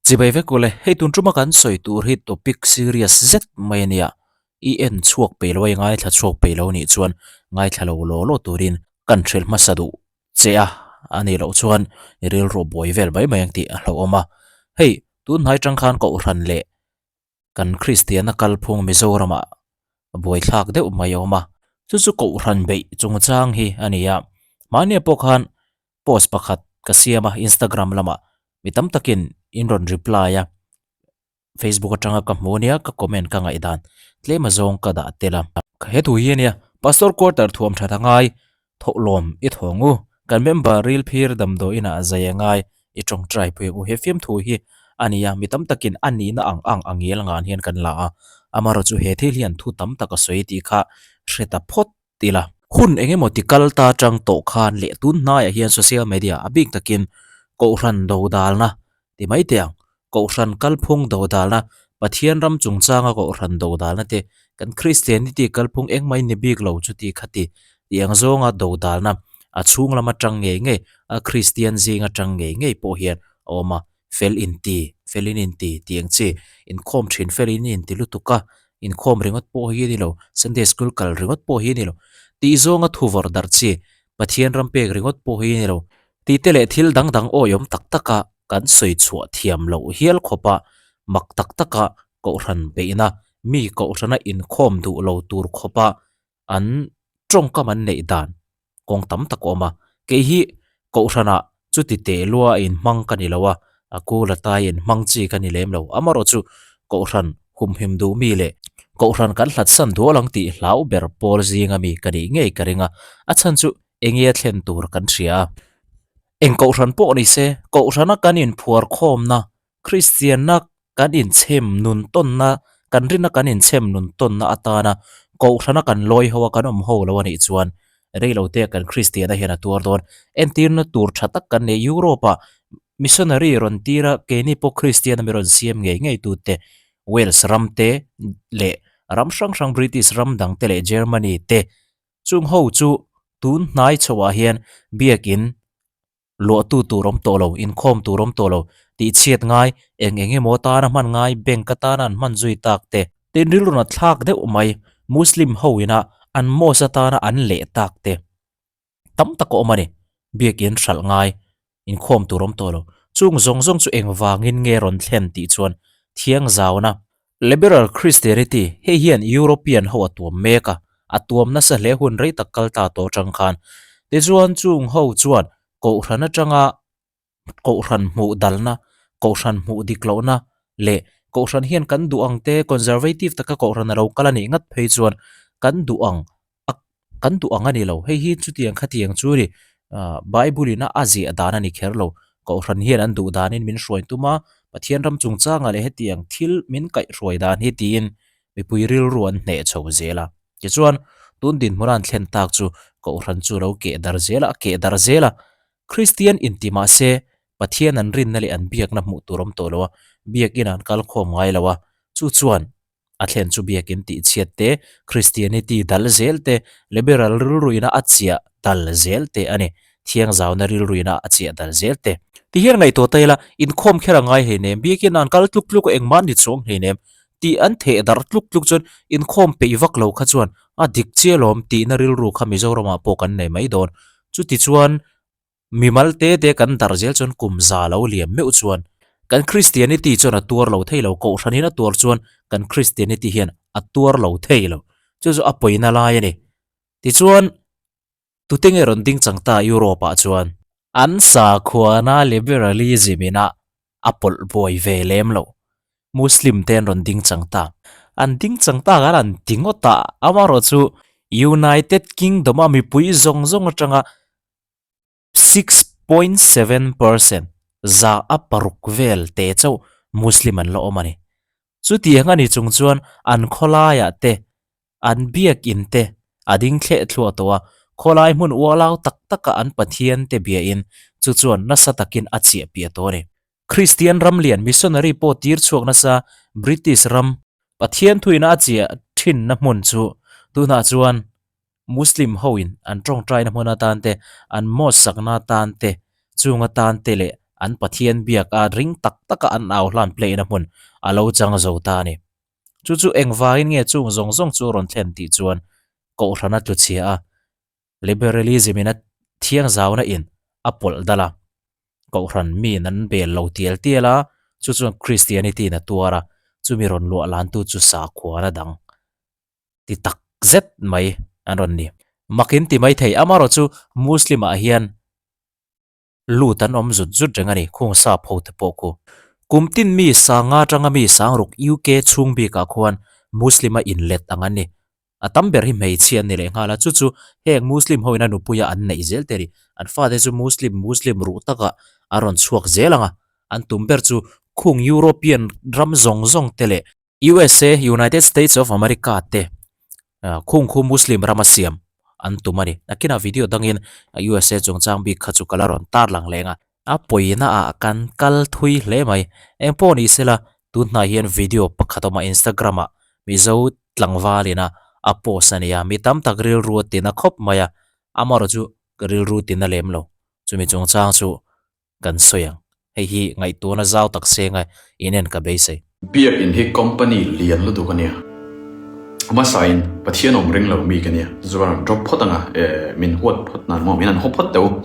Chibai vek ule, hei tun tuma kan sawi tur hi topic serious zet mai a nia, i en chhuak peih lo a i ngaithla chhuak peih lo nih chuan ngaithla lo law law turin kan hrilh hmasa duh che a, a nih loh chuan i rilru buai vel mai mai ang tih a hlauhawm a. Hei tun hnai tang khan Kohhran leh kan Kristianna kalphung Mizoramah buaithlak deuh mai a awm a, chu chu Kohhran beih chungchang hi a ni a, mahnia pawh khan post pakhat ka siam a Instagram lamah mi tam takin in rawn reply a, Facebook atanga ka hmu ania ka comment ka ngaihdan tlem azawng ka dah tel a. He thu hi ania Pastor quarter thuam that a ngai thawhlawm i thawng u, kan member ril phir damdawi inah zai a ngai i tawngtai pui ang u. He fiamthu hi a ni a, mi tam takin a nihna ang ang a ngial ngan hian kan la a, amaherawhchu chu he thil hian thu tam tak a sawi tih kha hre ta phawt ila. Hun eng emaw ti kal ta tang tawh khan leh tun hnaiah hian social media a bik takin Kohhran dodalna ti mai teh ang. Kohhran kalphung dodalna, Pathian ram chungchanga Kohhran dodalna te, kan Christianity kalphung engmah in ni bik lo chuti khati tih ang zawnga dodalna a chhung lam atang ngei ngei a Christian zing atang ngei ngei pawh hian a awm a. Fel inti, fel in inti tih ang chi, inkhawm thin fel in inti lutuk a, inkhawm ringawt pawh hi a ni lo, Sunday school kal ringawt pawh hi a ni lo tih zawnga thu vawrh darh chi, Pathian ram pek ringawt pawh hi a ni lo tih te leh thil dang dang awihawm tak taka kan sawi chhuah thiam loh hial khawpa mak tak taka Kohhran beihna, mi Kohhrana inkhawm duh lo tur khawpa an tawngkam an neih dan kawng tam tak a awm a. Kei hi Kohhranah chuti teh lua a inhmang ka ni lo a, a kul a tai inhmang chi ka ni lem lo. Amaherawhchu Kohhran humhim duh mi leh Kohhran kan hlatsan dual ang tih hlau ber pawl zinga mi ka nih ngei ka ring a, a chhan chu enge a thlen tur kan hria a. Eng Kohhran pawh ni se, Kohhrana kan inphuar khawmna Kristianna kan inchhem nun tawnna, kan rinna kan inchhem nun tawnna atana Kohhrana kan lawi ho a, kan awm ho lo a nih chuan reilote kan Kristianna hian a tuar dawn. Entirna tur tha tak kan nei Europe-ah missionary rawn tira keini pawh Kristianna mi rawn siam ngei ngei tute Wales ram te leh ram hrang hrang British ram dang te leh Germany te chung ho chu tun hnai chhoah hian biakin Luahtu tur awm tawh lo, inkhawm tur awm tawh lo, tihchhiat ngai, eng eng emaw atana hman ngai, bank atana an hman zui tak te. Tin rilru nat thlak deuh mai, Muslim ho ina an mosque atana an leh tak te. Tam tak a awm a ni, biakin hralh ngai, inkhawm tur awm tawh lo. Chung zawng zawng chu engvangin nge rawn thlen tih chuan thiang zauna Liberal Christianity, hei hian European ho a tuam mek a, a tuam nasa hle hun rei tak kal ta tawh atang khan. Tichuan chung ho chuan Kohhran atanga Kohhran hmuh dalna, Kohhran hmuh dik lohna leh Kohhran hian kan duh ang te conservative taka Kohhran a lo kal a nih ngat phei chuan kan duh ang a kan duh ang a ni lo. Hei hi chutiang khatiang chu ni ah Bible in a a ziah dan a ni kher lo. Kohhran hian an duh danin min hruai tum a, Pathian ram chungchangah leh hetiang thil min kaihhruai dan hi tiin mipui rilru an hneh chho zel a. Tichuan, tun dinhmuna an thlen tak chu Kohhran chu lo keh dar zel a, a keh dar zel a. Kristian inti mah se Pathian an rinna leh an biakna hmuh tur awm tawh lo a, biakin an kalkhawm ngai lo a. Chu chuan A thlen chu biakin tihchhiat te, Christianity dal zel te, liberal rilruina a chiah dal zel te a ni. Thiangzauna rilruina a chiah dal zel te. Ti hian ngaihtuah ta ila, inkhawm kher a ngai hleinem, biakin an kal tluk tluk a engmah ni chuang hleinem tih an theh darh tluk tluk chuan inkhawm peih vak lo kha chuan a dik chiah lawm tihna rilru kha Mizoramah pawh kan nei mai dawn. Chutichuan Mimal te te kan darh zel chuan kum za lo liam meuh chuan kan Christianity chuan a tuar lo thei lo, Kohhran in a tuar chuan kan Christianity hian a tuar lo thei lo, chu chu a pawina lai a ni. Tichuan tute nge rawn ding chang ta Europe ah chuan? An sakhuana liberalism ina a pawlh buai ve lem lo, Muslim te an rawn ding chang ta. An ding chang ta khan an ti ngawt a, amaherawh chu United Kingdom a mipui zawng zawng atanga 6.7 percent za a paruk vel te chauh Muslim an la awm a ni. Chutiang a ni chung chuan an khawlaiah te, an biakin te a ding thleh thluah tawh a, khawlai hmun ualau tak taka an Pathian te biain chu chuan nasa takin a chiah piah tawh a ni. Kristian ram lian missionary pawh tir chhuak nasa British ram Pathian thuina a chiah thinna hmun chu tunah chuan Muslim hoin an tawngtaina hmun atan te, an mosque sakna atan te, chung atan te leh An Pathian biak a ring tak taka an au hlan play na hmun a lo chang zo ta a ni. Chu chu engvangin nge chung zawng zawng chu a rawn thlen tih chuan Kohhran a tlu chhia a, Liberalism in a thiang zauna in a pawlh dal a, Kohhran miin an bel lo tial tial a, chu chuan Christianity in a tuar a, chumi rawn luah lantu chu sakhuana dang ti tak zet mai an rawn ni. Mak in ti mai thei, amaherawh chu Muslim ah hian Lut an awm zut zut reng a ni, khung sap ho te pawh khu. Kum tin mi sanga atanga mi sangruk UK chhung bikah khuan Muslim a inlet ang an ni. A tam ber hi hmeichhia an ni leh nghal a, chu chu heng Muslim ho ina nupuia an neih zel te a ni. An fate chu Muslim, Muslim ruh takah a rawn chhuak zel ang a, an tum ber chu khung European ram zawng zawng te leh USA, United States of America, te khung khu Muslim rama siam an tum a ni. Nakinah video dangin USA chungchang bik kha chu ka la rawn tar lang leng a. A pawina ah kan kal thui hle mai. Eng pawh ni sela, tun hnai hian video pakhat awm a Instagram ah Mizo tlangval ina a post a nia. Mi tam tak rilru a tina khawp mai a, amaherawh chu rilru tina lem lo. Chumi chungchang chu kan sawi ang. Hei hi ngaihtuahna zau tak senga inen ka beisei. Biak in hi company lian lutuk a nia. Hmasa in Pathian awm ring lo mi ka nia. Chuan an drop phawt anga eh min huat phawt nan maw min an haw phawt teuh.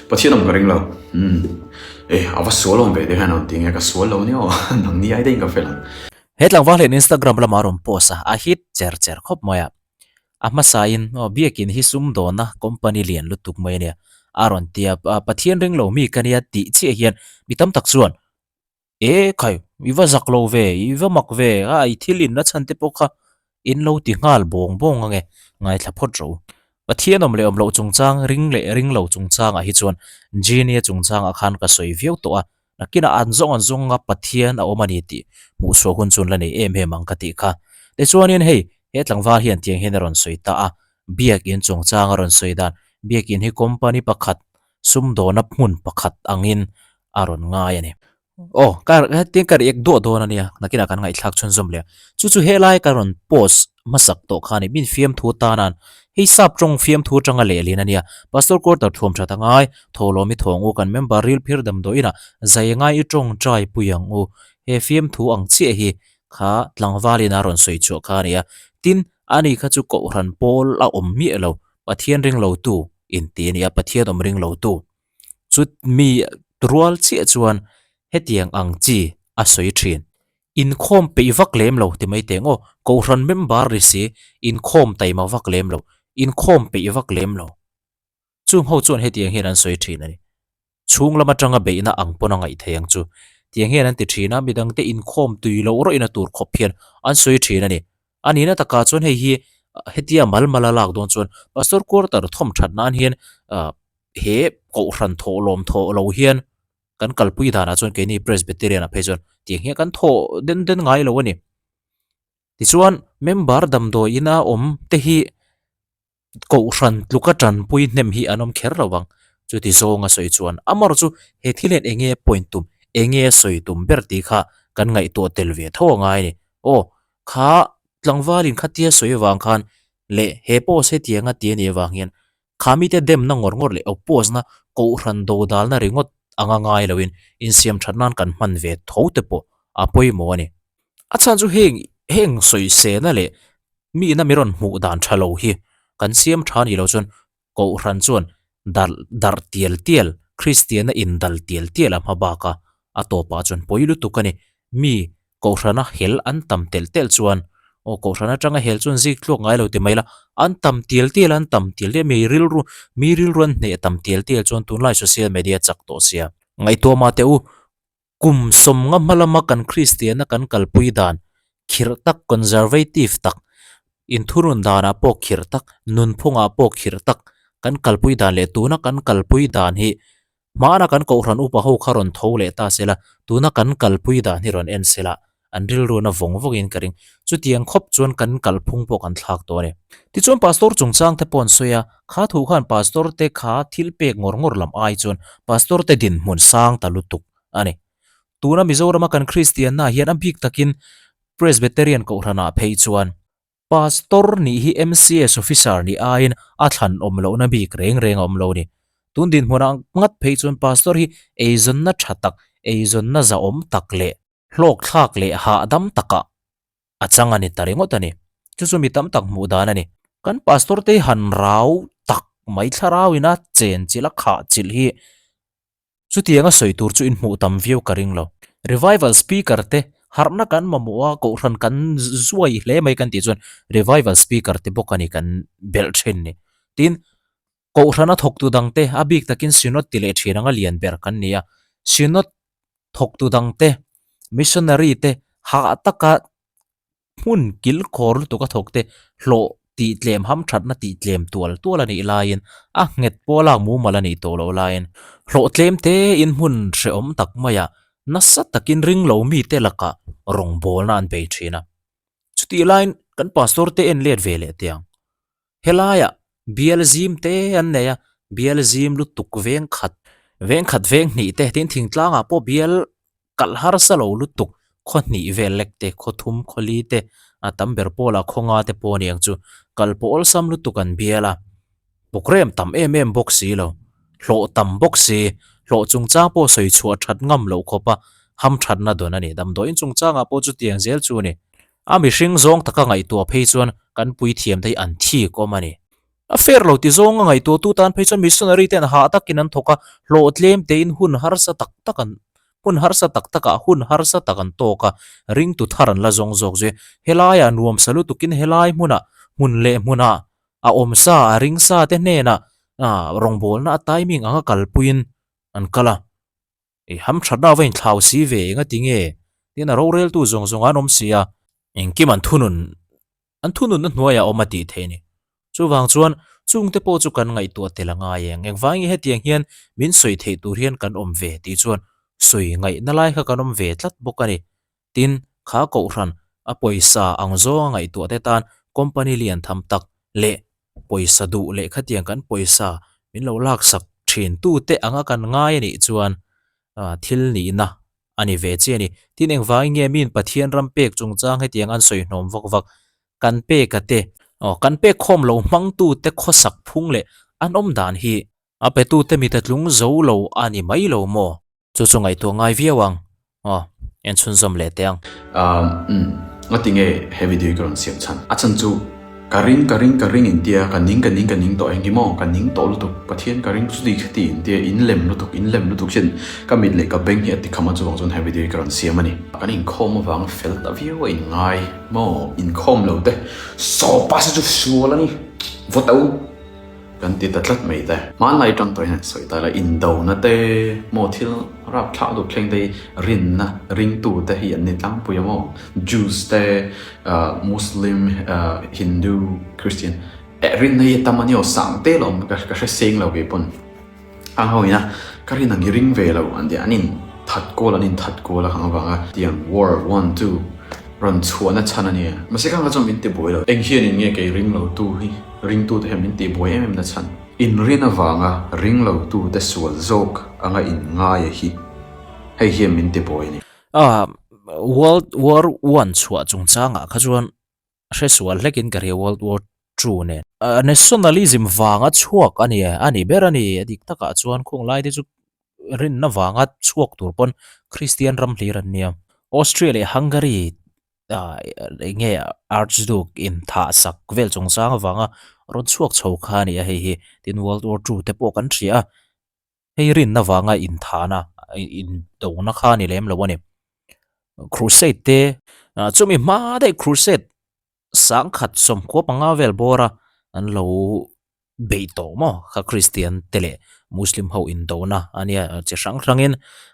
Pathian awm ka ring lo. Umm eh a va sual awm ve te hian an ti nge ka sual lo nia aw nang ni ai daih in ka fel ang. He tlangval hian Instagram lamah a rawn post a, a hit cher cher khawp mai a. A hmasain, aw, biakin hi sumdawnna company lian lutuk mai a nia, a rawn ti a, Pathian ring lo mi ka nia tih chiah hian mi tam tak chuan, E khai, i va zak lo ve, i va mak ve, a i thil inna chhan te pawh kha in lo ti nghal bawng bawng ange, ngaithla phawt rawh u. Pathian awm leh awm loh chungchang, ring leh ring lo chungchangah hi chuan Genie chungchangah khan ka sawi viau tawh a, Nakinah an zawng an zawng a Pathian a awm a ni tih hmuhchhuah hun chu an la nei em em ang ka tih kha. Tichuanin hei, he tlangval hian tiang hian a rawn sawi ta a, Biakin chungchang a rawn sawi dan, Biakin hi company pakhat, sumdawna hmun pakhat angin a rawn ngai a ni. Aw, ka hetiang ka react duah dawn a nia, nakinah kan ngaihthlak chhunzawm leh a. Chu chu helai ka rawn post hmasak tawh kha a ni, min fiamthu tana'n hei sap tawng fiamthu atanga lehlin a nia, Pastor Quarter thuam that a ngai, Thawhlawm i thawng u, kan member ril phir damdawiinah zai ngai i tawngtai pui ang u. He fiamthu ang chiah hi kha tlangvalin a rawn sawi chhuah kha a ni a. Tin, ani kha chu Kohhran pawl a awm miah lo, Pathian ring lotu inti a ni a, Pathian awm ring lotu. Chu mi rual chiah chuan hetiang ang chi a sawi thin. Inkhawm peih vak lem lo ti mai teh ang aw, Kohhran member ri si, inkhawm taima vak lem lo, inkhawm peih vak lem lo. Chung ho chuan hetiang hian an sawi thin a ni. Chhung lam atanga beihna ang pawn a ngaih thei ang chu. Tiang hian an ti thin a, midangte inkhawm tui loh rawhin a tur khawp hian an sawi thin a ni. A nihna takah chuan hei hi hetia mal mal a lak dawn chuan Pastor Quarter thawm that nan hian he Kohhran thawhlawm thawh lo hian kan kalpui danah chuan keini Presbyterian ah phei chuan tiang hian kan thawh den den ngai lo a ni. Tichuan member damdawi ina awm te hi Kohhran tluka tanpui hnem hi an awm kher lo ang. Chuti zawnga sawi chuan amaherawh chu he thil hian enge point tum, enge sawi tum ber tih kha kan ngaihtuah tel ve tho a ngai a ni. Aw, kha tlangvalin khatia sawi avang khan leh he post hetianga ti a nih avang hian kha mite demna ngawr ngawr leh oppose na Kohhran dodalna ringawt anga ngai loin insiam that nan kan hman ve tho te pawh a pawimawh a ni. A chhan chu heng heng sawisena leh Mi ina mi rawn hmuh dan tha lo hi kan siam tha ni lo chuan Kohhran chuan darh darh tial tial, Kristiana in dal tial tial a hma bak a, a tawpah chuan pawi lutuk a ni. Mi Kohhrana hel an tam telh telh chuan aw Kohhran atanga hel chuan zik tluak ngai lo ti mai la, an tam tial tial a, an tam tial tial a, mi rilru mi rilru an hneh tam tial tial chuan tunlai social media chak tawh sia. Ngaihtuah mah teh u, Kum sawmnga hma lama kan Kristianna kan kalpui dan khirh tak, conservative tak, inthurun danah pawh khirh tak, nunphungah pawh khirh tak kan kalpui dan leh tuna kan kalpui dan hi hmana kan Kohhran upa ho kha rawn tho leh ta sela, tuna kan kalpui dan hi rawn en sela an rilruna vawng vawngin ka ring. Chutiang khawp chuan kan kalphung pawh kan thlak tawh a ni. Tichuan Pastor chungchang te pawh an sawi a, kha thu khan Pastor te kha thil pek ngawr ngawr lam ai chuan Pastor te dinhmun sang ta lutuk a ni. Tuna Mizorama kan Kristianna hian a bik takin Presbyterian Kohhranah phei chuan Pastor nih hi MCS Officer nih aiin a thlan awm lohna bik reng reng a awm lo a ni. Tun dinhmunah ngat phei chuan pastor hi eizawnna tha tak, eizawnna zahawm tak leh hlawkthlak leh hahdam takah a chang a ni ta ringawt a ni. Chu chu mi tam tak hmuh dan a ni. Kan pastor te hi han rau tak mai thlarau ina chen chilh a khah chilh hi Chutianga sawi tur chu inhmuh tam viau ka ring lo. Revival speaker te harhna kan mamawh a, kohhran kan zuai hle mai kan tih chuan revival speaker te bawk a ni kan belh thin ni. Tin, kohhrana thawktu dang te a bik takin synod ti leh thin anga lian ber kan ni a, synod thawktu dang te, missionary te hah taka Hmun kilkhawr lutuk a thawk te hlawh tih tlem ham thatna tih tlem tual tual a nih laiin a nghet pawh lak mumal a nih tawh loh laiin hlawh tlem te in hmun hrehawm tak maiah nasa takin ring lo mite lakah rawngbawlna an bei thin a. Chutih laiin kan pastor te en let ve leh teh ang. Helaiah bial zim te an nei a, bial zim lutuk veng khat veng khat veng hnih te tin thingtlangah pawh bial kalh harsa lo lutuk khaw hnih vel lek te khaw thum khaw li te a tam ber pawlah khaw nga te pawh a ni ang chu kal pawh awlsam lutuk an bial a programme tam em em bawk si lo hlawh tam bawk si hlawh chungchang pawh sawi chhuah that ngam loh khawp a hamthatna dawn a ni damdawiin chungchangah pawh chutiang zel chu a ni. A mihring zawng taka ngaihtuah phei chuan kan puithiam te hi an thik awm a ni. A fair lo ti zawnga ngaihtuahtu tan phei chuan missionary ten hah takin an thawk a, hlawh tlem tein hun harsa tak tak an hun harsa tak takah hun harsa tak an tawk a, ringtu thar an la zawng zawk zui. Helaiah nuamsa lutukin helai hmunah hmun leh hmunah a awmsa a ringsa te hnenah rawngbawlna a timing anga kalpuiin an kal a. I hamthatna ava inthlau si ve enga ti nge? Tin a roreltu zawng zawng an awm si a. Engkim an thunun an thununna hnuaiah awm a tih theih a ni. Chuvang chuan chungte pawh chu kan ngaihtuah tel a ngai eng. Engvangin nge hetiang hian min sawi theih tur hian kan awm ve tih chuan sawi ngaihna lai kha kan awm ve tlat bawk a ni. Tin, kha kohhran a pawisa ang zawnga ngaihtuah te tan company lian tham tak leh pawisa duh leh khatiang kan pawisa min lo laksak thin tute anga kan ngai a nih chuan thil nihna a ni ve chiah a ni. Tin, engvangin nge miin Pathian ram pek chungchang hetiang an sawi hnawm vak vak kan pek a te, kan pek khawm lo hmangtute khawsak phung leh an awm dan hi a petute mit a tlung zo lo a ni mai lo maw? Chu chu ngaihtuah ngai viau ang. Aw, en chhunzawm leh teh ang. Umm, ngati nge he video hi ka rawn siam chhan? A chhan chu ka ring, ka ring, ka ring intia, ka ning, ka ning, ka ning tawh engkim aw, ka ning tawh lutuk, Pathian ka ring chuti khati intia, in lem lutuk, in lem lutuk hian ka mit leh ka beng hi a ti kham a, chuvang chuan he video hi ka rawn siam a ni. Kan inkhawm avanga fel ta viau a inngai maw? Inkhawm lo te, saw pasi chu sual a ni, vaw teh u. Kan ti ta tlat mai te. Hmanlai tang tawh hian sawi ta la, indona te maw thil rapthlak duh thleng te hi rinna ringtu te hi an ni tlangpui a maw? Jews te, Muslim, Hindu, Christian eh rinna hi a tam a ni aw, sang te lawm ka hre seng lo kei pawn. A ho ina ka rin ang i ring ve lo an ti a, an in that kual an in that kual a kang avanga tiang war one two rawn chhuahna chhan a nia. Mahse khang kha chuan min ti buai lo. Eng hianin nge kei ring lo tu hi ringtute hian min tih buai em em na chhan? Inrin avanga ring lo tute sual zawk anga in ngaia hi hei hian min ti buai a ni. A World War One chhuah chungchangah kha chuan hresual hlekin ka hria World War II nen. Nationalism vanga chhuak a ni a ni ber a ni. A dik takah chuan khung lai te chu rinna vanga chhuak tur pawn Kristian ram hlir an nia. Austria leh Hungary eng nge Archduke in thah sak vel chungchang avanga rawn chhuak chho kha a ni a hei hi. Tin World War II te pawh kan hria a. Hei rinna vanga inthahna, indona kha a ni lem lo a ni. Crusade te, chumi hma daih crusade sangkhat sawmkhua panga vel bawra an lo beih tawh maw kha Kristian te leh Muslim ho indona a nia chi hrang hrangin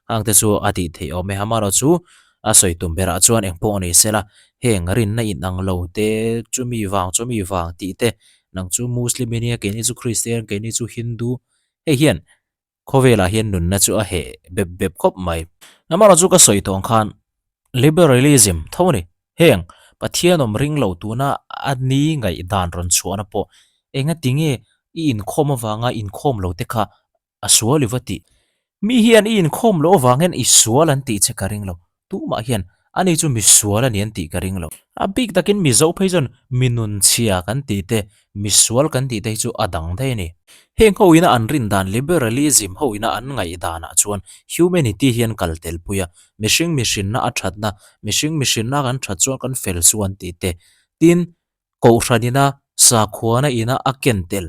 hang te chu a tih theih awm e. Amaherawhchu a sawi tum berah chuan eng pawh a ni sela heng rinna inang lo te chumi vang chumi vang tih te nang chu Muslim i nia keini chu Kristian keini chu Hindu Hei hian khawvelah hian nunna chu a heh bep bep khawp mai. Amaherawhchu chu ka sawi tawh ang khan liberalism tho a ni. Heng Pathian awm ring lo tuna a ni ngaihdan rawn chhuahna pawh engati nge i inkhawm avanga inkhawm lo te kha a sual i va tih. Mi hian i inkhawm loh avang hian i sual an tih che ka ring lo. Tumah hian ani chu misual a ni an tih ka ring lo. A bik takin Mizo phei chuan mi nun chhia kan tih te, mi sual kan tih te hi chu a dang daih a ni. Heng ho ina an rin dan liberalism ho ina an ngaih danah chuan humanity hi an kal tel pui a, mihring mihrinna a thatna, mihring mihrinna kan that chuan kan fel chu an tih te, tin kohhran ina sakhuana ina a ken tel.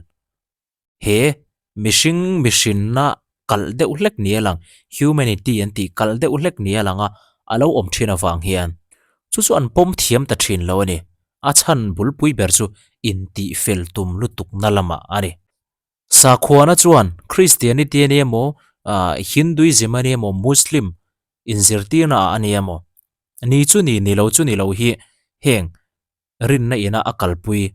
He mihring mihrinna kalh deuh hlek ni a lang, humanity an tih kalh deuh hlek ni a lang a, a lo awm thin avang hian chu chu an pawm thiam ta thin lo a ni. A chhan bulpui ber chu intih fel tum lutukna lamah a ni. Sakhuana chuan Christianity a ni emaw, Hinduism a ni emaw, Muslim inzirtirna ah a ni emaw, ni chu ni, ni lo chu ni lo hi heng rinna ina a kalpui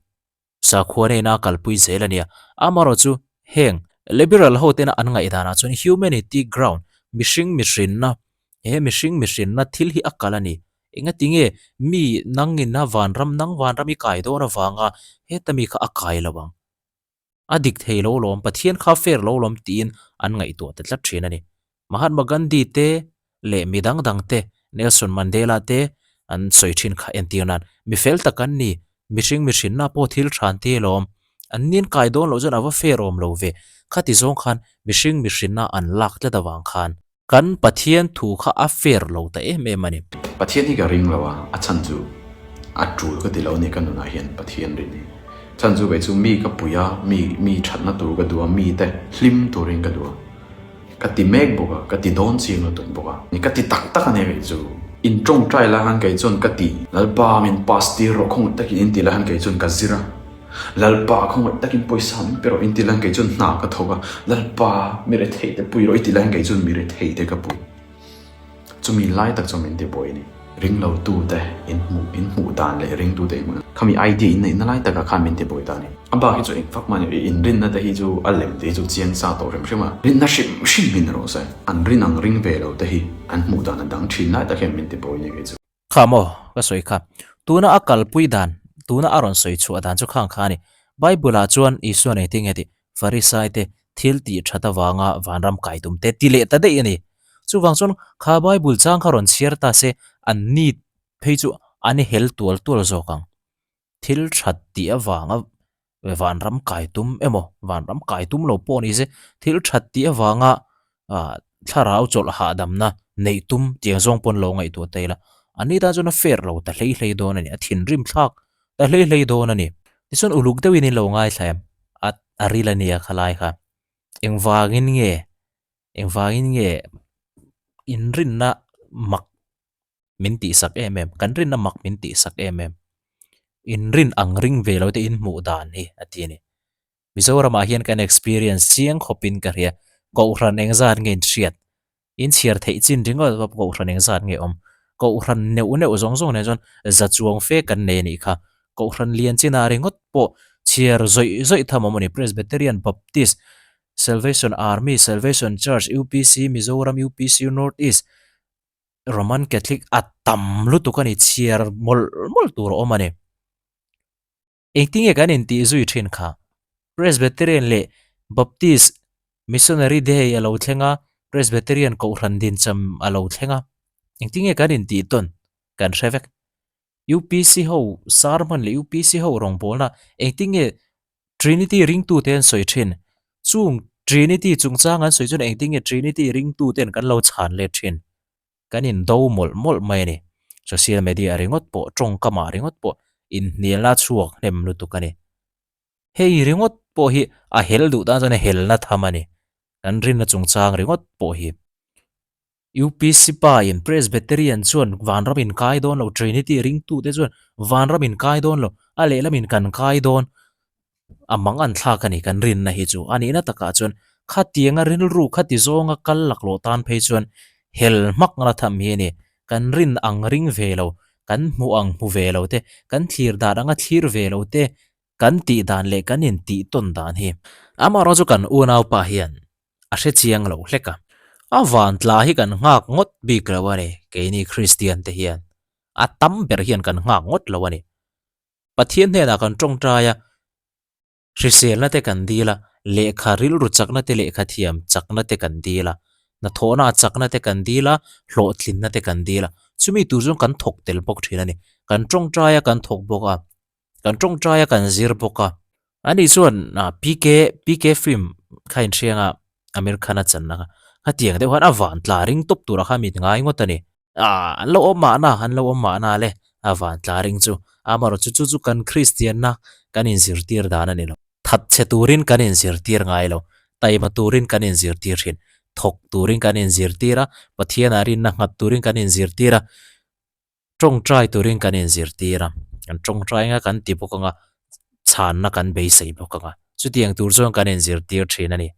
Sakhua nena a kalpui zel a nia. Amarawh chu heng Liberal ho tena an ngaihdanah chuan humanity ground, mihring mihrinna, he mihring mihrinna thil hi a kal a ni. Engati nge mi nangina vanram nang vanram i kai dawn avanga heta mi kha a kai lo ang? A dik thei lo lawm, Pathian kha fair lo lawm tiin an ngaihtuah ta tlat thin a ni. Mahatma Gandhi te leh mi dang dang te, Nelson Mandela te an sawi thin kha entir nan mi fel tak an ni, mihring mihrinna pawh thil than te alawm, an nin kai dawn loh chuan a va fair awm lo ve, khati zawng khan mihring mihrinna an lak tlat avang khan kan Pathian thu kha a fair lo ta em em a ni. Pathian hi ka ring lo a, a chhan chu a tul ka ti lo a ni ka nunah hian Pathian rin hi. Chhan chu kei chu mi ka pui a, mi mi thatna tur ka duh a, mite hlim turin ka duh a. Ka ti mek bawk a, ka ti dawn chiang lutuk bawk a. Ni ka ti tak tak a nia kei chu. In tawngtai lai khan kei chuan ka ti. Lalpa min pass tir rawh khawngaih takin in ti lai khan kei chuan ka zir a. Lalpa khawngaih takin pawisa min pe rawh in ti lai khan kei chuan hna ka thawk a. Lalpa mi rethei te pui rawh i ti lai khan kei chuan mi rethei te ka pui. Chumi lai tak chuan min ti buai a ni. Ringlo tute in hmuh in hmuh dan leh ringtute in hmuh dan khami idea in neihna lai takah khan min ti buai ta a ni. A bak hi chu eng fak mah ni inrinna te hi chu a lem te hi chu chiang sa tawh hrim hrim a. Rinna hrim hrim hi ni rawh se. An rin ang ring ve lo te hi an hmuh dan a dang thin lai tak hian min ti buai a ni kei chu. Kha maw ka sawi kha. Tuna a kalpui dan, tuna a rawn sawi chhuah dan chu khang kha a ni. Bible ah chuan Isua nei tinge tih Farisai te thil tih that avanga vanram kai tum te ti leh ta daih a ni. Chuvang chuan kha Bible chang kha rawn chhiar ta se an ni phei chu an i hel tual tual zawk ang. Thil that tih avanga vanram kai tum emaw vanram kai tum lo pawh ni se thil that tih avanga ah thlarau chawlh hahdamna neih tum tiang zawng pawn lo ngaihtuah ta ila an ni tan chuan a fair lo ta hlei hlei dawn a ni a thinrim thlak ta hlei hlei dawn a ni. Tichuan uluk deuhin in lo ngaithla em a a ril a nia khalai kha engvangin nge Engvangin nge inrinna mak min tihsak em em, kan rinna mak min tihsak em em. Inrin ang ring ve lo te inhmuh dan hi a ti a ni. Mizoramah hian kan experience chiang khawpin ka hria, Kohhran engzat nge inhriat? Inchhiar theih chin ringawt pawh Kohhran engzat nge awm? Kohhran neuh neuh zawng zawng nen chuan za chuang fe kan nei a nih kha. Kohhran lian chinah ringawt pawh chhiar zawih zawih tham awm a ni, Presbyterian, Baptist, Salvation Army, Salvation Church, UPC Mizoram, UPC North East, Roman Catholic a tam lutuk a ni, chhiar mawlh mawlh tur a awm a ni. Engtinge kan intih zui thin kha? Presbyterian leh Baptist Missionary Day a lo thleng a, Presbyterian Kohhran Dincham a lo thleng a, engtinge kan intih tawn kan hre vek. UPC ho sermon leh UPC ho rawngbawlna engtinge Trinity ringtute an sawi thin? Chung Trinity chungchang an sawi chuan engtinge Trinity ringtuten kan lo chhan let thin? Kan indo mawlh mawlh mai a ni. Social media ringawt pawh, tawngkamah ringawt pawh inhnialna chhuak hnem lutuk a ni. Hei ringawt pawh hi a hel duh tan chuan a helna tham a ni. Kan rinna chungchang ringawt pawh hi. UPC pa in Presbyterian chuan vanram in kai dawn lo, Trinity ringtute chuan vanram in kai dawn lo, a lehlam in kan kai dawn. A mang an thlak a ni kan rinna hi chu. A nihna takah chuan khatianga rilru khati zawnga kal laklawh tan phei chuan hel hmak na tham hi a ni. Kan rin ang ring ve lo, kan hmuh ang hmu ve lo te, kan thlir dan anga thlir ve lo te, kan tih dan leh kan intih tawn dan hi. Amaherawhchu chu kan unaupa hian a hre chiang lo hlek a. A van tla hi kan nghak ngawt bik lo a ni, keini Kristian te hian a tam ber hian kan nghak ngawt lo a ni. Pathian hnenah kan tawngtai a, hriselna te kan dil a, lehkha rilru chakna te lehkha thiam chakna te kan dil a, hnathawhna chakna te kan dil a, hlawhtlinna te kan dil a. Chumi tur chuan kan thawk tel bawk thin a ni. Kan tawngtai a kan thawk bawk a, kan tawngtai a kan zir bawk a. Ani chuan PK PK film kha inhriang a Amir Khan a channa kha khatiang deuh khan a van tla ring tawp turah khan mit ngai ngawt a ni. Aaa an lo awm mahna an lo awm mahna le a van tla ring chu amaherawhchu chu chu kan Kristianna kan inzirtir dan a ni lo. That chhe turin kan inzirtir ngai lo, taima turin kan inzirtir thin, thawk turin kan inzirtir a, Pathianah rinna nghat turin kan inzirtir a, tawngtai turin kan inzirtir a, kan tawngtai anga kan ti bawk anga chhanna kan beisei bawk anga chutiang tur chuan kan inzirtir thin a ni.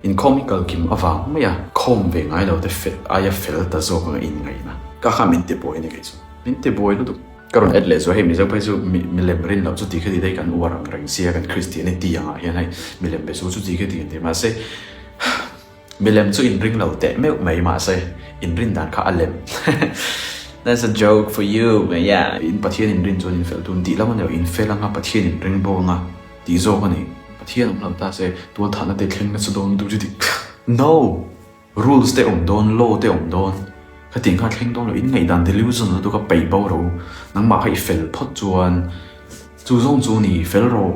Inkhawm hi kal kim avang mai a, khawm ve ngai lo te fel aia fel ta zawk anga inngaihna. Ka kha min ti buai a ni kei chu. Min ti buai lutuk. Ka rawn add leh zuai hei Mizo phei chu mi milem rin loh chu ti khati daih kan uar ang reng sia kan Christianity angah hian hei milem be chu chu ti khati kan ti mahse milem chu in ring lo teh meuh mai mahse in rin dan kha a lem That's a joke for you but yeah. In Pathian in rin chuan in fel tun tih lam a ni lo in fel anga Pathian in ring bawk anga. Tih zawk a ni. Pathian awm lo ta se, tualthahna te thleng nasa dawn lutuk chu ti No! Rules te awm dawn, law te awm dawn. Khatiang kha a thleng dawn lo, in ngaihdan delusion lutuk a peih bo ro. Nangmah kha i fel phawt chuan chu zawng chu ni fel rawh.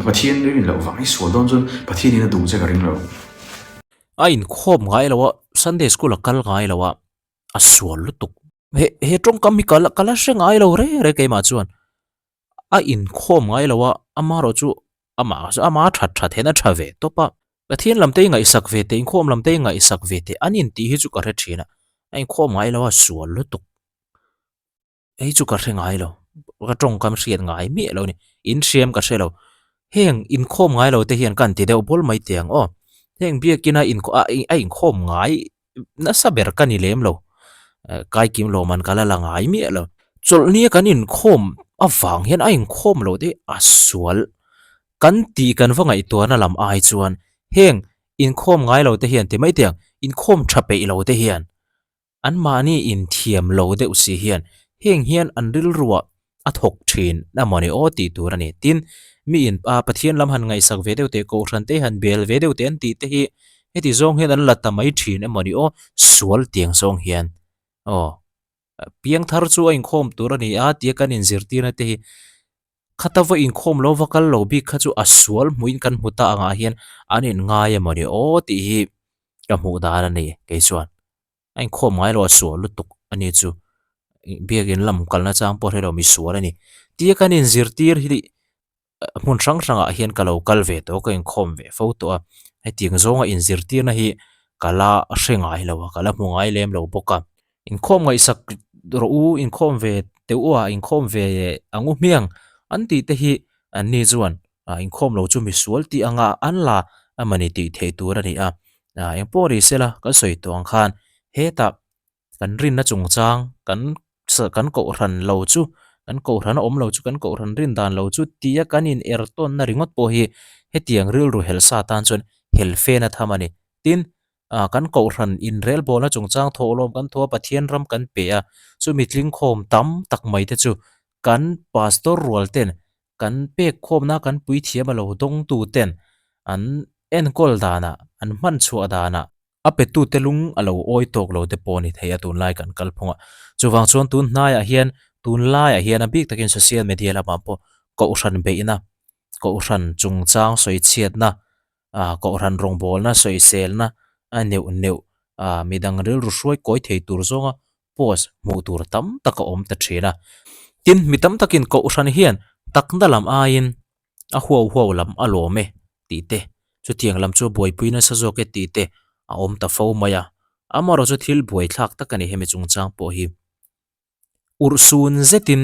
Pathian rin loh vang i sual dawn chuan Pathian in a duh che ka ring lo. A inkhawm ngai lo a, Sunday school a kal ngai lo a, a sual lutuk. He he tawngkam hi ka la ka la hre ngai lo reng reng keimah chuan. a inkhawm ngai lo a, amaherawh chu amah chu ama that that hian a tha ve tawp a, Pathian lam te ngaihsak ve teh inkhawm lam te ngaihsak ve teh an intih hi chu ka hre thin a, a inkhawm ngai lo a sual lutuk hei chu ka hre ngai lo ka tawngkam hriat ngai miah lo a ni inhriam ka hre lo heng inkhawm ngai lo te hian ka han ti deuh bawl mai teh ang aw heng biakina a inkhawm ngai nasa ber ka ni lem lo kaikim lawm an ka la la ngai miah lo chawlhni a kan inkhawm avang hian a inkhawm loh te a sual kan tih kan va ngaihtuahna lam ai chuan heng inkhawm ngai lo te hian ti mai teh ang inkhawm tha peih lo te hian Anmahni inthiam lo deuh si hian heng hian an rilruah a thawk thin a mawni aw tih tur a ni. Tin, mi in a Pathian lam han ngaihsak ve deuh teh, Kohhran te han bel ve deuh teh an tih te hi heti zawng hian an la ta mai thin emawni aw, sual tiang zawng hian aw piangthar chu a inkhawm tur a ni a tia kan inzirtirna te hi khata va inkhawm lo va kal lo bik kha chu a sual hmuhin kan hmu ta angah hian an inngai emawni aw tih hi ka hmuh dan a ni kei chuan. A inkhawm ngai lo a sual lutuk a ni chu biakin lam kalna chang pawh hre lo mi sual a ni tia kan inzirtir hi hmun hrang hrangah hian ka lo kal ve tawh a ka inkhawm ve fo tawh a hetiang zawnga inzirtirna hi ka la hre ngai lo a ka la hmu ngai lem lo bawk a inkhawm ngaihsak rawh u inkhawm ve teh u a inkhawm ve ang u hmiang an tih te hi an ni chuan inkhawm lo chu misual tih anga an la a mani tih theih tur a ni a engpawh ri sela kan sawi tawh ang khan hetah kan rinna chungchang kan kan kohhran lo chu kan kohhran a awm lo chu kan kohhran rin dan lo chu tia kan in er tawnna ringawt pawh hi hetiang rilru hel sa tan chuan hel fen a tham a ni tin kan kohhran inrelbawlna chungchang thawhlawm kan thaw a Pathian ram kan pe a chumi tlingkhawm tam tak mai te chu kan pastor rual ten Kan pek khawmna kan puithiam a lo dawngtu ten an enkawl danah, an hman chhuah danah a petute lung a lo awi tawk lo te pawh a ni thei a tunlai kan kalphungah. Chuvang chuan tun hnaiah hian, tunlaiah hian a bik takin social media lamah pawh kohhran beihna, kohhran chungchang sawichhiatna, kohhran rawngbawlna sawiselna a neuh neuh midang rilru hruai kawi thei tur zawnga post hmuh tur tam tak a awm ta thin a. Tin, mi tam takin Kohhran hian takna lam aiin a huau huau lam a lawm e tih te, chutiang lam chu buaipui nasa zawk e tih te a awm ta fo mai a. Amaherawhchu thil buaithlak tak a ni hemi chungchang pawh hi. Urhsun zetin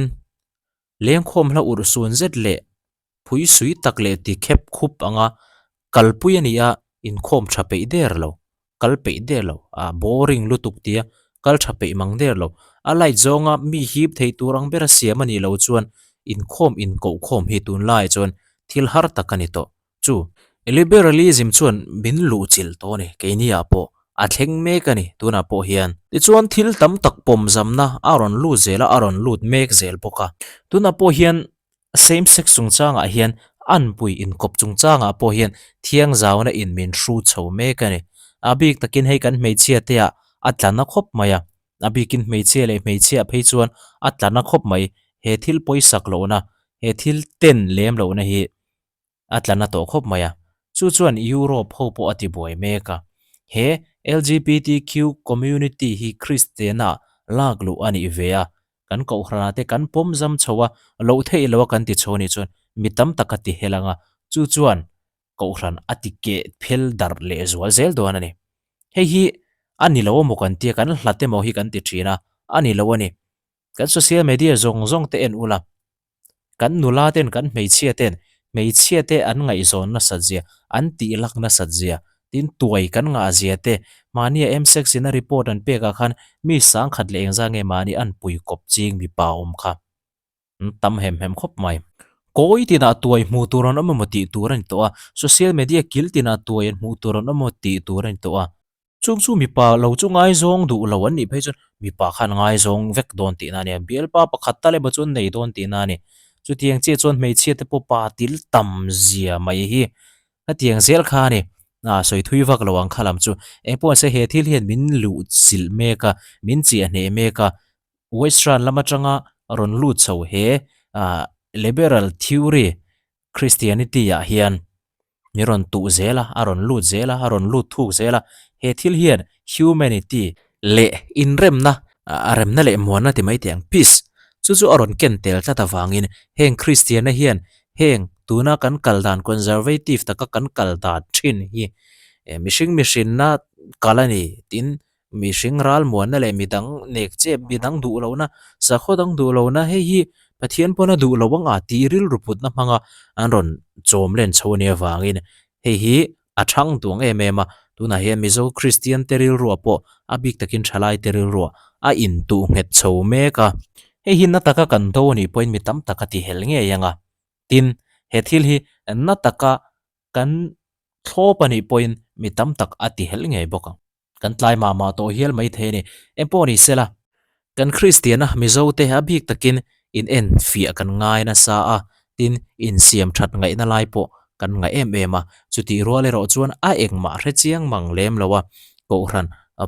Lengkhawm hla urhsun zet leh phuisui tak leh ti khep khup anga kalpui a ni a, inkhawm tha peih der lo, kal peih der lo, a boring lutuk tia kal tha peih mang der lo. A light zawnga mi hip thei tur ang bera siam a nih loh chuan inkhawm inkohkhawm hi tunlaiah chuan thil har tak a ni tawh. Chu Liberalism chuan min luhchilh tawh a ni, keiniah pawh a thleng mek a ni tunah pawh hian. Tichuan thil tam tak pawmzamna a rawn lut zel a, a rawn lut mek zel bawk a. Tunah pawh hian same sex chungchangah hian anpui inkawp chungchangah pawh hian thiangzauna in min hru chho mek a ni. A bik takin hei kan hmeichhia te ah a tla na khawp mai a. A bikin hmeichhia leh hmeichhia phei chuan a tla na khawp mai. He thil pawisak lohna, he thil ten lem lohna hi a tla na tawh khawp mai a. Chu chuan Europe ho pawh a ti buai mek a. He LGBTQ community hi Kristiana lak luh a nih ve a. Kan kohhranah te kan pawm zam chho a, loh theih loh a kan ti chho a nih chuan mi tam tak a ti hel ang a. Chu chuan kohhran a ti keh phel darh leh zual zel dawn a ni. Hei hi a ni lo emaw kan tia, kan hlat emaw hi kan ti thin a, a ni lo a ni. Kan social media zawng zawng te en ula, kan nula ten, kan hmeichhia ten, hmeichhia te an ngaihzawn nasat zia, an tih lak nasat zia, tin tuai kan ngah zia te, mahnia M-sex in a report an pek ah khan mi sangkhat leh engzah nge mahni an pui kawp ching mipa awm kha. An tam hem hem khawp mai. Kawi tinah tuai hmuh tur an awm emaw tih tur a ni tawh a, social media kil tinah tuai an hmuh tur an awm emaw tih tur a ni tawh a. Chung chu mipa lo chu ngaizawng duh lo an nih phei chuan mipa khan ngaizawng vek dawn tihna a ni a, bialpa pakhat tal emaw chu an nei dawn tihna a ni. Chutiang chiah chuan hmeichhia te pawh pa til tam zia mai hi hetiang zel kha a ni. A sawi thui vak lo ang kha lam chu. Engpawh se he thil hian min luh chilh mek a, min chiah hneh mek a, Western lam atanga rawn lut chho he liberal theory Christianity ah hian mi rawn tuh zel a, a rawn lut zel a, a rawn lut thuk zel a, he thil hian humanity leh inremna a remna leh muanna ti mai teh ang peace chu chu a rawn ken tel tlat avangin heng Christian-a hian heng tuna kan kal dan conservative taka kan kal dan thin hi mihring mihrinna kal a ni tin Mihring ralmuanna leh midang nek chep, midang duh lohna, sakhaw dang duh lohna hei hi Pathian pawn a duh lo ang a tih rilru putna hmanga an rawn chawm len chho a nih avangin hei hi a thang duang em em a. Tunah hian Mizo Kristian te rilruah pawh a bik takin thalai te rilruah a intuh nghet chho mek a. Hei hi na taka kan do a nih pawhin mi tam tak a ti hel ngei ang a. Tin, he thil hi na taka kan thlawp a nih pawhin mi tam tak a ti hel ngei bawk ang. Kan tlai mah mah tawh hial mai thei a ni. Eng pawh ni sela, kan Kristiana Mizo te a bik takin in en fiah kan ngai nasa a, tin insiam that ngaihna lai pawh kan ngaih em em a. Chutih rual erawh chuan a engmah hre chiang mang lem lo a, Kohhran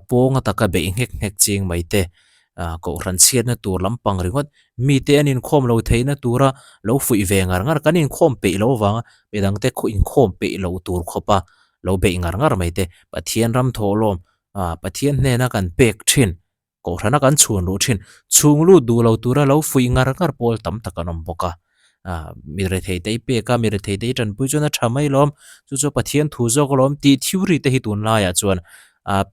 pawnga taka beih nghek nghek ching mai te, Kohhran chhiatna tur lampang ringawt mite an inkhawm lo theihna tura lo fuih ve ngar ngar, kan inkhawm peih lo avanga midangte khaw inkhawm peih lo tur khawpa lo beih ngar ngar mai te, Pathian ram thawhlawm ah Pathian hnena kan pek thin, Kohhrana kan chhun luh thin, chhung lut duh lo tura lo fuih ngar ngar pawl tam tak an awm bawk a, ah mi rethei te i pek a, mi rethei te i tanpui chuan a tha mai lawm, chu chu Pathian thu zawk alawm tih theory te hi tunlaiah chuan ah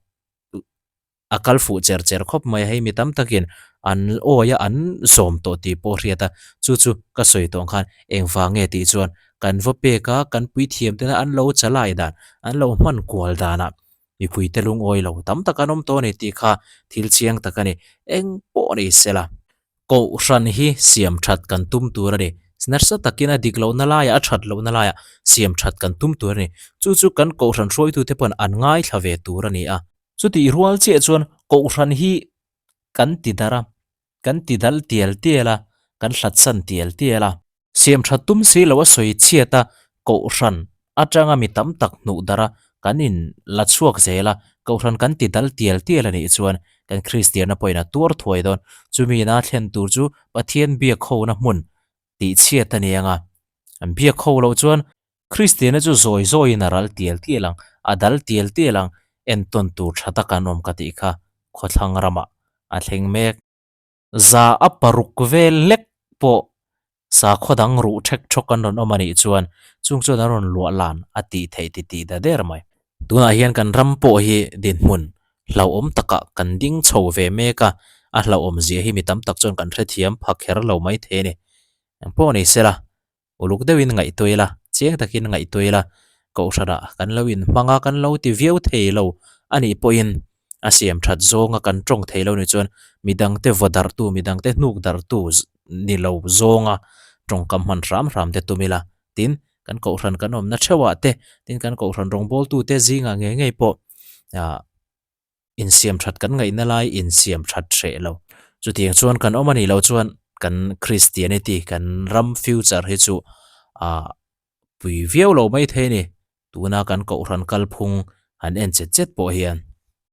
A kal fuh cher cher khawp mai a, hei mi tam takin an awi a, an zawm tawh tih pawh hriat a, chu chu ka sawi tawh ang khan engvang nge tih chuan kan va pek a, kan puithiam tena an lo chalai dan, an lo hman kual danah mipuite lungawi lo tam tak an awm tawh a ni tih kha thil chiang tak a ni, eng pawh ni sela. Kohhran hi siam that kan tum tur a ni, nasa takin a dik lohna laiah a that lohna laiah siam that kan tum tur a ni, chu chu kan kohhran hruaitute pawn an ngaithla ve tur a ni a. Chutih rual chiah chuan Kohhran hi kan ti darh a, kan ti dal tial tial a, kan hlatsan tial tial a. Siam that tum si lo a sawi chhiat a, Kohhran atanga mi tam tak hnuh darh a, kan in la chhuak zel a, Kohhran kan ti dal tial tial a nih chuan kan Kristianna pawhin a tuar thuai dawn. Chumi ina thlen tur chu Pathian biak hona hmun tih chhiat a ni ang a, an biak ho loh chuan Kristiana chu zawi zawiin a ral tial tial ang, a dal tial tial ang, entawn tur tha tak an awm ka tih kha khawthlang ramah a thleng mek. Za a paruk vel lek pawh sakhaw dang ruh thek thawk an rawn awm a nih chuan chung chuan an rawn luah lan a tih theih ti tih ta der mai. Tunah hian kan ram pawh hi dinhmun hlauhawm takah kan ding chho ve mek a, a hlauhawm zia hi mi tam tak chuan kan hrethiam pha kher lo mai thei a ni. Engpawh ni sela, Uluk deuhin ngaihtuah ila, chiang takin ngaihtuah ila, Kohhranah kan lo inhmang a, kan lo ti viau thei lo a nih pawhin a siam that zawnga kan tawng thei lo nih chuan midangte vaw darhtu, midangte hnuk darhtu ni lo zawnga tawngkam hman hram hram te tum ila. Tin, kan Kohhran kan awmna theuhah te, tin kan Kohhran rawngbawltute zingah ngei ngei pawh ah insiam that kan ngaihna lai insiam that hreh lo. Chutiang chuan kan awm a nih loh chuan kan Christianity, kan ram future hi chu ah pui viau lo mai thei a ni. Tuna kan Kohhran kalphung han en chet chet pawh hian.